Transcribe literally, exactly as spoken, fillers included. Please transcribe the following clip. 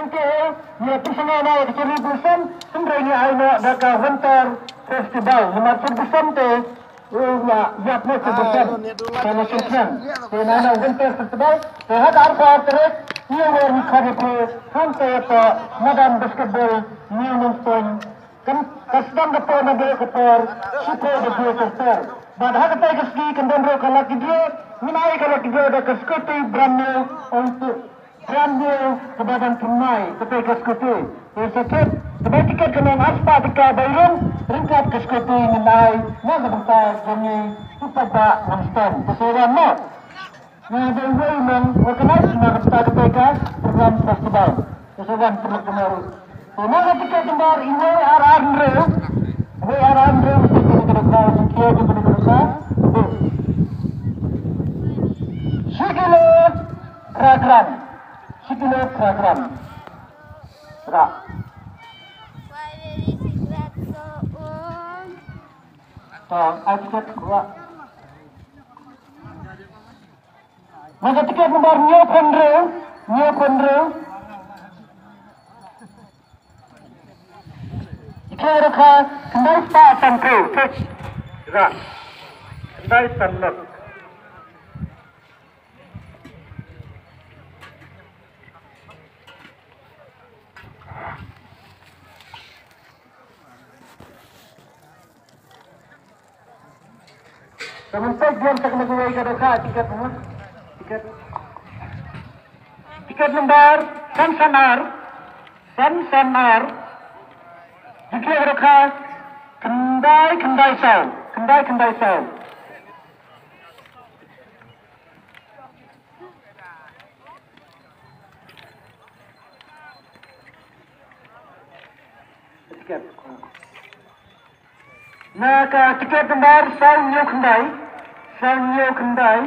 Te ïa pynshai na ïa ka Cherry Blossom, hynrei ngi ai noh da ka Winter Festival. Namar Cherry Blossom te, eh, ïa ïap noh Cherry Blossom. Ka la shisien. Te na na Winter Festival. Te ha ka arphew tarik, ngi wer ngi khot ïa phi, hangta ïa ka Madam Basketball, New Nongstoiñ. Kan ka sdang ka por na ka por, shiphew baje ter ter. Bad ha kata ka sngi kan don ruh ka lucky draw, ngin ai ka lucky draw da ka scooty brand new, ong tu. Brand new kaba dang thymmai, kata ka scooty. Te sa thied, kaba tiket ka long arspah tyngka ba ïaid, ryngkat ka scooty ngin ai na ka bynta jong ngi u paidbah Nongstoiñ. Te sa wan noh. Nga dei uwei u nong organize na ka bynta kata ka program festival. Te sa wan pynlong kumne ruh. Te na ka tiket number uwei ar ar hynriew, uwei ar ar hynriew, te ka dei ka dei ka dei ka dei ka dei ka dei. Shi kilo phra gram. Shi kilo phra gram. Ra. Why did he regret so old? To, ai tiket, wa. Na ka tiket number hynñiewphew hynriew, hynñiewphew hynriew. Tiket ruh ka khyndai spah sanphew, tiket. Ra. Khyndai sanphew. Ka mynta biang tak na kawei ka dohkha tiket mo. Tiket. Tiket number san san ar. San san ar. Tiket dohkha khyndai khyndai saw. Khyndai khyndai saw. Tiket. Na ka tiket number saw hynñiew khyndai, saw hynñiew khyndai,